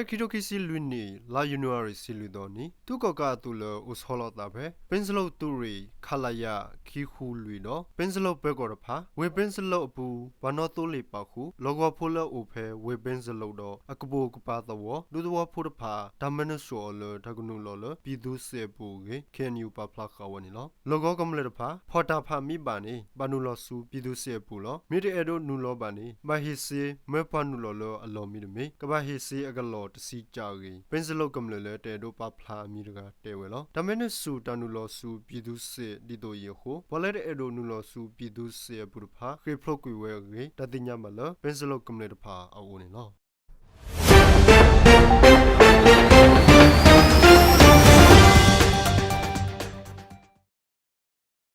ဖဲခံထိခံဆံလွံၢ်နံၣ် လါယနူၤအါရံၤ ဆံလွံၢ်သီနံၤ သုးကီၣ်ကးအသုးလၢအိၣ်ဆီလီၤအသးဖဲ ပ့စလိၣ်သုးရ့ၣ် ခလရ ခံဃုလွံၢ်ဒီး ပ့စလိၣ်ပၢၤကီၢ်တဖၣ် ဝ့ၢ်ပ့စလိၣ်အပူၤ ပှၤနီၣ်သိလ့ၣ်ပာ်ဃုာ် လီၢ်ကဝီၤဖိလၢအအိၣ်ဖဲဝ့ၢ်ပ့စလိၣ်ဒီး အကပိာ်ကပၤသဝီ ဒူသဝီဖိတဖၣ် တၢ်မဲာ်နုာ်ဆူၣ်အီၤလၢ တၢ်ကနုာ်လီၤလၢ ပြည်သူ့စစ်အပူၤအဂ့ၢ် ခ့ၣ်အဲၣ်ယူၣ် ပာ်ဖျါဃာ်ဝဲန့ၣ်လီၤ. လီၢ်ကဝီၤကမျၢၢ်တဖၣ် ဖီၣ်တၢ်ဖးမ့ၢ်ဘၣ်န့ၣ် ဘၣ်နုာ်လီၤဆူ ပြည်သူ့စစ်အပူၤလီၤ. မ့ၢ်တအဲၣ်ဒိးနုာ်လီၤဘၣ်န့ၣ် ဘၣ်ဟ့ၣ်စ့ မၢပှၤနုာ်လီၤလၢအလီၢ်မံၤတမ့ၢ် ကဘၣ်ဟ့ၣ်စ့အကလီၢ်တဆံကၠၣ်အဂ့ၢ် ပ့စလိၣ်ကမျၢၢ်လၢတအဲၣ်ဒိးပာ်ဖျါအမံၤတဂၤတဲဝဲလီၤ. တၢ်မဲာ်နုာ်ဆူၣ်တၢ်နုာ်လီၤဆူ ပြည်သူ့စစ် ဒ်သိးအံၤအဃိ ပှၤလၢတအဲၣ်ဒိးနုာ်လီၤဆူ ပြည်သူ့စစ်အပူၤတဖၣ် ဃ့ၢ်ဖျိးကွံာ်ဝဲအဂ့ၢ် တၢ်သ့ၣ်ညါဘၣ်လၢ ပ့စလိၣ်ကမျၢၢ်တဖၣ်အအိၣ်န့ၣ်လီၤ.